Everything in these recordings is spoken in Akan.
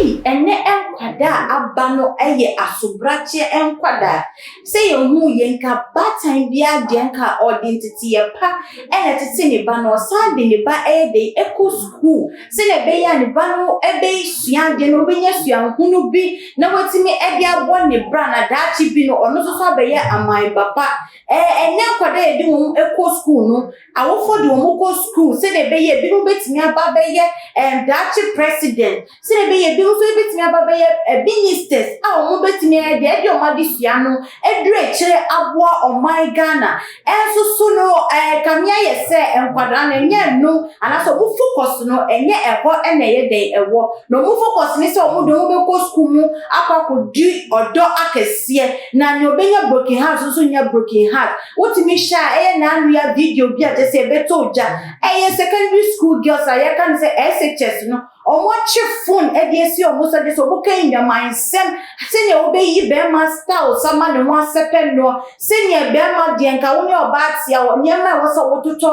Ei ɛnɛ nkwadaa a aba no yɛ asobrakyeɛ nkwadaa. Sɛ yɛhu yei nka baatan biara deɛ nka ɔde nteteeɛ pa na ɛtete ne ba no, ɔsan de ne ba yɛ dɛn ɛkɔ sukuu sɛdeɛ ɛbɛyɛ a ne ba no bɛsua adeɛ na ɔbɛnya suahunu bi na watumi de abɔ ne bra na daakye bi no ɔno nso so abɛyɛ aman ba pa. Ɛnnɛ nkwadaa a yɛde wɔn kɔ sukuu no, awofo de wɔn kɔ sukuu sɛdeɛ ɛbɛyɛ ebinom bɛtumi aba abɛyɛ ɛɛm daakye president, sɛdeɛ ɛbɛyɛ ebinom nso bɛtumi aba abɛyɛ ministers a wɔbɛtumi ayɛ deɛ ɛde wɔn adesua no aduru akyire aboa ɔman Ghana. Ɛnso so no, ɛɛ kame ayɛ sɛ nkwadaa no ɛnyɛ ɛno anaasɛ wɔn focus no ɛnyɛ ɛhɔ na ɛyɛ dɛn ɛwɔ. Na wɔn focus ne sɛ wɔn de wɔn bɛkɔ sukuu mu akɔ akɔdi ɔdɔ akɛseɛ. Na nea ɔbɛnya broken heart nso nya broken heart. Wotumi hwɛ a ɛyɛ n'anoa video bi a kyerɛ sɛ ɛbɛtɔ gya. Ɛyɛ secondary school girls a yɛka no sɛ SHS no, wɔakye phone de asi wɔn so kyerɛ sɛ wɔka nnwamansɛm sɛnea wobɛyi bɛrima styles ama ne ho asɛpɛ noɔ, sɛnea bɛrima deɛ nka wo ne ɔbaa te a nneɛma a ɛwɔ sɛ wototɔ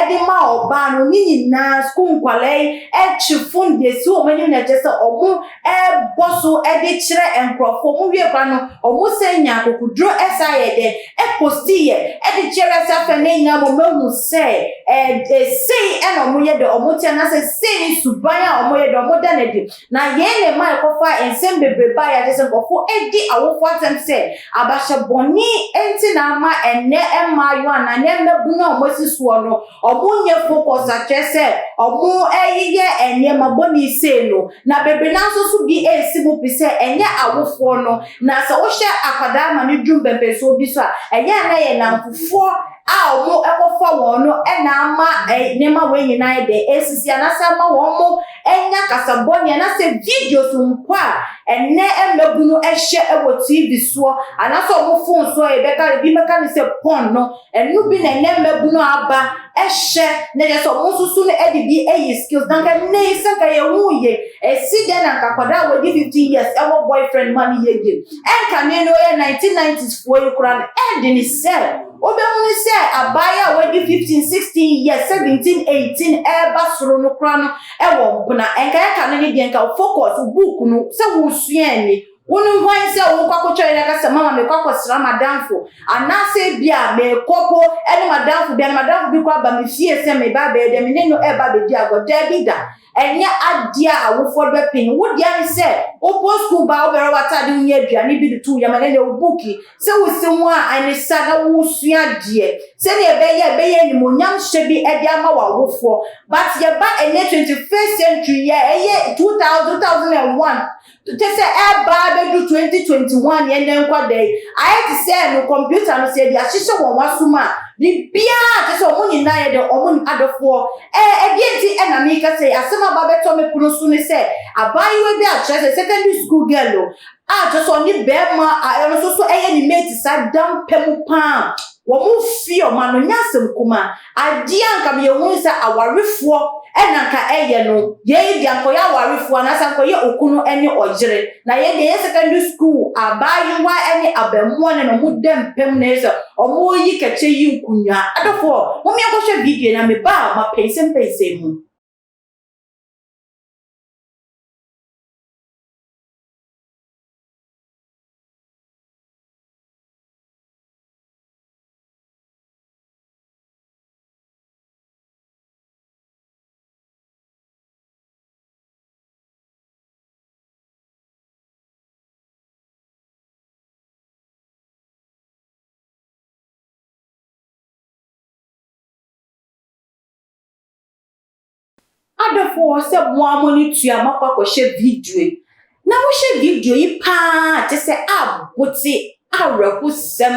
de ma ɔbaa no ne nyinaa sukuu nkwadaa yi kye phone de asi wɔn anim na kyerɛ sɛ wɔn bɔ so de kyerɛ nkurɔfoɔ. Wɔn wie koraa no, wɔn san nya akokoduro san yɛ dɛ posti yɛ de kyerɛ wiase afɛ no nyinaa ma wɔahu sɛ ɛɛ sei na wɔyɛ dɛ wɔn te anaasɛ sei ne suban a wɔyɛ dɛ wɔda no adi. Na yei na ɛma ɛkɔfa nsɛm bebree baeɛ a kyerɛ sɛ nkurɔfoɔ di awofoɔ atɛm sɛ abahyɛ bɔne nti na ama ɛnnɛ mmaayewa anaa nnɛ mmabunu a wɔasi soɔ no Ɔmo nyɛ focus a kyerɛ sɛ ɔmo ɛyeyɛ nneɛma bɔne sei no, na bebree naa nso so bi ɛnsi mu pi sɛ ɛnyɛ awofoɔ no, na sɛ wohyɛ akwadaa ma no duru mpɛmpɛnsoɔ bi so a, ɛyɛ a na ɛyɛ nnamfofoɔ a ɔmo ɛkɔfa wɔn no na ama nneɛma wei nyinaa ayɛ dɛn ɛsisi anaasɛ ama wɔn anya kasa bɔne anaasɛ videos mpo a ɛnnɛ mmabunu ɛhyɛ wɔ TV soɔ anaasɛ ɔmo phone soɔ yɛbɛka ebi bɛka no sɛ porn no. Ɛno bi na ɛnɛ mmabunu aba hyɛ na kyerɛ sɛ ɔmo nso so no de bi ayi skills na nka nnɛ yi sɛ nka yɛhu yie ɛsi dɛn na nka akwadaa a wadi 15 years ɛwɔ boyfriend ma no yɛ yie ɛnkane no ɛyɛ 1990s foɔ yi koraa no ɛde ne sɛ wobɛhunu sɛ abaayewa a wadi 15 16 years 17 18 ɛreba soro no koraa no ɛwɔ mpena ɛnka ɛka no ne deɛ nka focus book no sɛ wosua ani Wo ne hwan sɛ wokɔ akɔtwa yere aka sɛ, Mama, merekɔ akɔsra m'adamfo, anaasɛ ebia merekɔ po ne m'adamfo bi, anaa m'adamfo bi koraa aba me fie sɛ mereba abɛyɛ dɛn, me ne no reba abɛdi agorɔ. Dabi da! Ɛnyɛ adeɛ a awofoɔ bɛpene. Wo dea ne sɛ wopɔn sukuu ba a, wobɛwerɛ w'ataade, wonya aduane bi de to wo yam, ɛnɛ deɛ wo book sɛ wosi ho a, ɛne sa na wosua adeɛ sɛdeɛ ɛbɛyɛ a ɛbɛyɛ animuonyamhyɛ bi de ama w'awofoɔ. But yɛba ɛnnɛ 21st century yi a ɛyɛ 2000, 2001, Te sɛ ɛreba abɛdu 2021 yɛn nnɛ nkwadaa yi, ayɛ te sɛ no kɔmputa no sɛ yɛde ahyehyɛ wɔn asom a, biribiara kyerɛ sɛ wɔn nyinaa yɛ dɛ wɔn nim adɔfoɔ. Ɛɛ ɛdeɛ nti ɛna meka sɛ asɛm aba abɛtɔ me pono so ne sɛ abaayewa bi a kyerɛ sɛ secondary school girl o, a kyerɛ sɛ ɔne barima a ɔno nso so ɛyɛ ne mate saa da mpa mu paa, wɔn fi wɔn ano nyɛ asɛm kumaa. Adeɛ a anka meyɛhunu sɛ awarefoɔ na anka ɛyɛ no, yei deɛ ankɔyɛ awarefoɔ anaasɛ ankɔyɛ okunu ne ɔyere. Na yei deɛ ɛyɛ secondary school abaayewa ne abaamua na na wɔn da mpa mu na ɛyɛ sɛ wɔreyi kɛkyɛ yi nkonwa. Adɔfoɔ, mom yɛnkɔhwɛ video yi na meba a mapɛnsɛmpɛnsɛn mu. Adɔfoɔ sɛ mo ara mo ani tua moakɔ akɔhyɛ video yi na wohyɛ video yi paa kyɛ sɛ abote awerɛhosɛm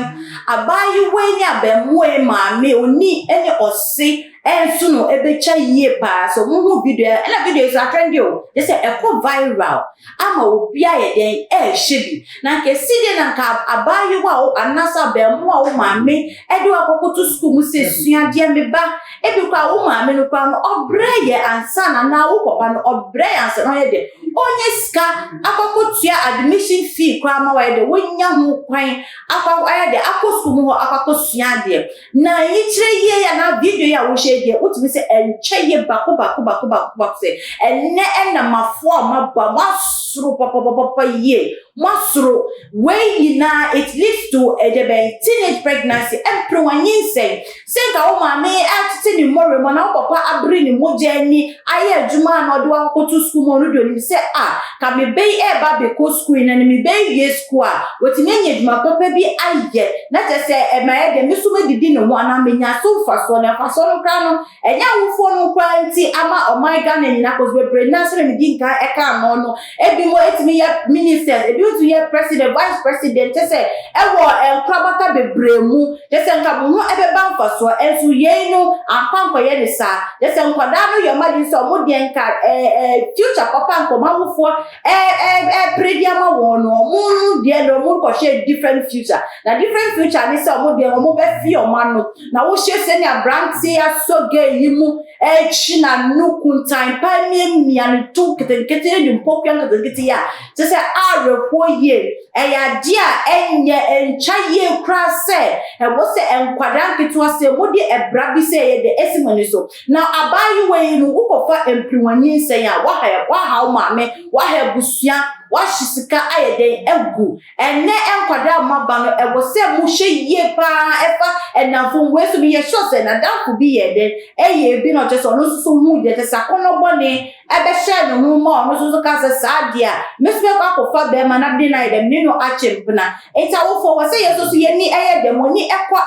abaayewa yi ne abɛɛmoa yi maame oni ne ɔse ɛnso no ɛbɛtwa yie paa sɛ ɔmo hu video yi ɛna video yi so atrɛnde o kyɛ sɛ ɛkɔ viral ama obi ayɛ dɛn ɛɛhyɛ bi na nka esi deɛ na nka abaayewa o anaasɛ abɛɛmoa wo maame ɛde wo akɔkoto sukuu mu sɛ sua adeɛ me ba ebi koraa wo maame no koraa no ɔbrɛ yɛ ansa na anaa wo papa no ɔbrɛ yɛ ansa na ɔyɛ dɛ ɔnyɛ sika akɔkɔtua admission fee koraa ma wayɛ dɛ wonya ho kwan akɔ ayɛ dɛ akɔ sukuu mu hɔ akɔ akɔsua adeɛ na yikyerɛ yie anaa video yi a wohyɛ deɛ, wotumi sɛ ɛnkyɛ yie baako baako baako baako baako sɛ ɛnnɛ ɛna mafoɔ a moaba moasoro papapapa yie, moasoro. Wei nyinaa it leads to ɛdɛ bɛn teenage pregnancy, ɛmperewa nyinsɛn. Sɛ nka wo maame atete ne mmɔwerɛ mu anaa wo papa abere ne mogya ani ayɛ adwuma a na ɔde wakɔto sukuu mu, ɔno deɛ onim sɛ a ka me bɛ yi ɛreba abɛkɔ sukuu yi na ne me bɛ yi wie sukuu a, watumi anya adwuma papa bi ayɛ, na kyerɛ sɛ ɛma yɛ deɛ me nso medidi ne ho anaa menya so mfasoɔ. Na mfasoɔ no koraa no, ɛnyɛ awofoɔ no koraa nti ama ɔman Ghana nyinaa kɔ so bebree na sɛdeɛ medi nkan ɛka ano no, ebi mo etumi yɛ ministers, ebi nso yɛ president, vice president, kyɛ sɛ ɛwɔ nkorabata bebree mu, kyɛ sɛ nka mo ho ɛbɛba mfasoɔ. Ɛnso yɛn no akɔ nkɔyɛ ne saa, kyɛ sɛ nkwadaa no yɛ ɔmo adwene sɛ ɔmo deɛ nka ɛɛ ɛɛ future papa nkɔmɔ awofoɔ ɛɛ ɛɛ ɛpere de ama wɔn no, ɔmo deɛ no ɔmo kɔhyɛ different future, na different future ne sɛ ɔmo deɛ ɔmo bɛfi ɔmo ano na wohyɛ sɛnea aberanteɛ asɔ gay yi mu ɛkyi n'ano kuntan pa miamia ne to nketenkete ne mpokua nketenkete yi a kyerɛ sɛ awerɛhoɔ yie. Ɛyɛ adeɛ a ɛnyɛ ɛntwa yie koraa sɛ ɛwɔ sɛ nkwadaa nketewa sɛ mode ɛbra bi sɛ ɛyɛ de esi mo ani so. Na abaayewa yi no, wokɔfa mpiriwanyinsɛn a waha waha wo maame, waha abusua, wahye sika ayɛ dɛn agu. Ɛnɛ nkwadaa a maba no, ɛwɔ sɛ mohwɛ yie paa ɛfa ɛnamfo wei so. Meyɛ sure sɛ n'adamfo bi yɛ dɛn ɛyɛ ebi na ɔkyerɛ sɛ ɔno nso so hu deɛ kyerɛ sɛ akɔnɔ bɔne ɛbɛhyɛ ne ho ma ɔno nso so ka sɛ saa deɛ a me nso bɛkɔ akɔfa bɛrima na de na ayɛ dɛm ne no akyɛ mpena. Nti awofoɔ, wɔ sɛ yɛ nso so yɛni ɛyɛ dɛm oni ɛkɔ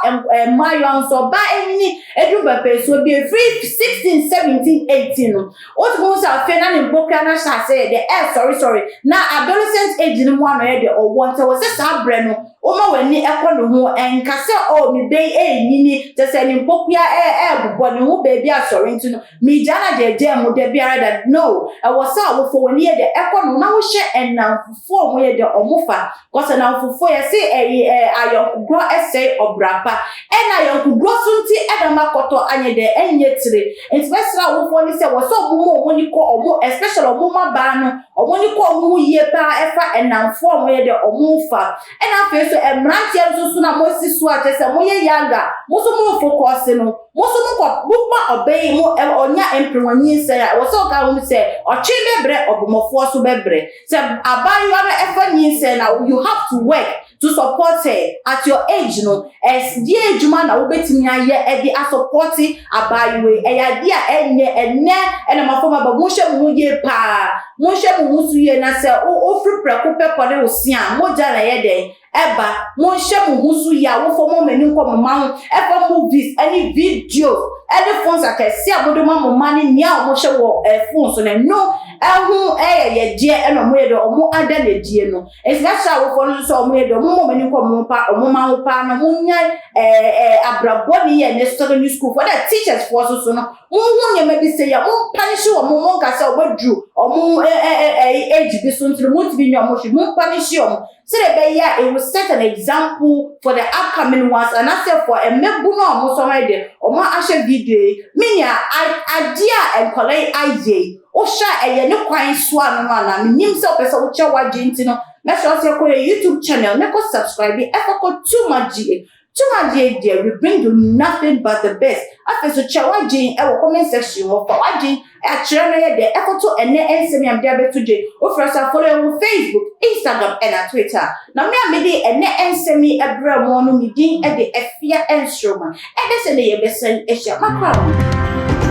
mmaayewa nso, ɔbaa ɛnyini edu mpɛmpɛnsoɔ bi efiri 16, 17, 18 no, wotumi hu sɛ afei na ne mpokua no ahyɛ ase yɛ dɛ ɛɛsɔresɔre na adolescent age no mu ano yɛ dɛ ɔwɔ. Nti wɔ sɛ saa berɛ no woma w'ani ɛkɔ ne ho, ɛnka sɛ ɔ me bɛyi ɛɛnyini, kyɛ sɛ ne mpokua ɛɛbobɔ ne ho baabi asɔre nti no mirigya no agyagyaa mu da biara da no. Ɛwɔ sɛ awofo w'ani yɛ dɛ ɛkɔ no na wohyɛ ɛnamfofoɔ a wɔyɛ dɛ ɔmo fa kɔsɛ namfofoɔ yɛ sɛ ɛyɛ ayɔnkogorɔ ɛsɛe ɔbra pa, ɛna ayɔnkogorɔ so nti ɛna ma kɔtɔ anyɛ dɛ ɛnyɛ tire. Nti bɛsrɛ awofoɔ ne sɛ wɔ sɛ ɔmo ma ɔmo ni kɔ ɔmo, especially ɔmo mmabaa no, ɔmo ni kɔ ɔmo ho yie paa ɛfa ɛnamfoɔ a wɔyɛ dɛ ɔmo fa. Ɛna afei so mmeranteɛ nso so na mo si so a kyerɛ sɛ moyɛ younger, mo nso mo focus no, mo nso mo kɔ mo ma ɔbɛn mo ɔnya mperewanyinsɛn a, wɔ sɛ ɔka ho sɛ ɔtwe bɛbrɛ ɔbɔmmɔfoɔ so bɛbrɛ sɛ abaayewa no ɛfa nyinsɛn na you have to work to support her at your age no. Ɛdeɛ adwuma na wobɛtumi ayɛ ɛde asupport abaayewa yi? Ɛyɛ adeɛ a ɛnyɛ ɛnɛ ɛna mo afɔm aba. Monhyɛ mo ho yie paa, monhyɛ mo ho so yie, na sɛ wofiri prɛko pɛ pɔde wo se a, mogya na ɛyɛ dɛn ɛba. Monhyɛ mo ho so yie. Awofo, mo mani nkɔ mo ma ho ɛfa movies ɛne videos ɛne phones akɛse a mode ma mo ma ne nea a wɔhyɛ wɔ phone so no, ɛno ɛho ɛyɛ yɛdeɛ ɛna ɔmo yɛ dɛ ɔmo ada n'adie no. Esi ahyɛ awofoɔ no nso sɛ ɔmo yɛ dɛ ɔmo mo mani nkɔ mo pa ɔmo ma ho paa na mo nya ɛɛ ɛɛ abrabɔ ne yɛ ne secondary school for the teachers foɔ so no, mo ho nneɛma bi sɛ yɛ mo mpunish wɔn. Mo nka sɛ ɔmo aduru ɔmo ɛɛ ɛɛ age bi so nti mo ntumi nyɛ ɔmo hwɛ. Mo mpunish wɔn sɛdeɛ ɛbɛyɛ a it will set an example for the upcoming ones anaasɛ for mmɛbu no a ɔmo nso ayɛ de ɔmo ahyɛ video yi. Minia adeɛ a nkɔla yi ayɛ yi, wohyɛ a ɛyɛ ne kwan so ano no anaa menim sɛ wopɛ sɛ wokyɛ w'agye. Nti no mɛsrɛ sɛ kɔ yɛ YouTube channel ne kɔ subscribe ɛfa kɔ Too Much GA. Too Much GA deɛ, we bring you nothing but the best. Afei so kyɛ w'agye ɛwɔ comment section hɔ, fa w'agye akyerɛ no yɛ dɛ ɛkɔto ɛnɛ nsɛm yam de abɛto gye. Wofrɛ so follow yɛn wɔ Facebook, Instagram ɛna Twitter. Na me a mede ɛnɛ nsɛm yi ɛbrɛ mo no, me din ɛde Afia Nsoroma. Ɛde sɛ ne yɛbɛsɛn ahyia makra wo.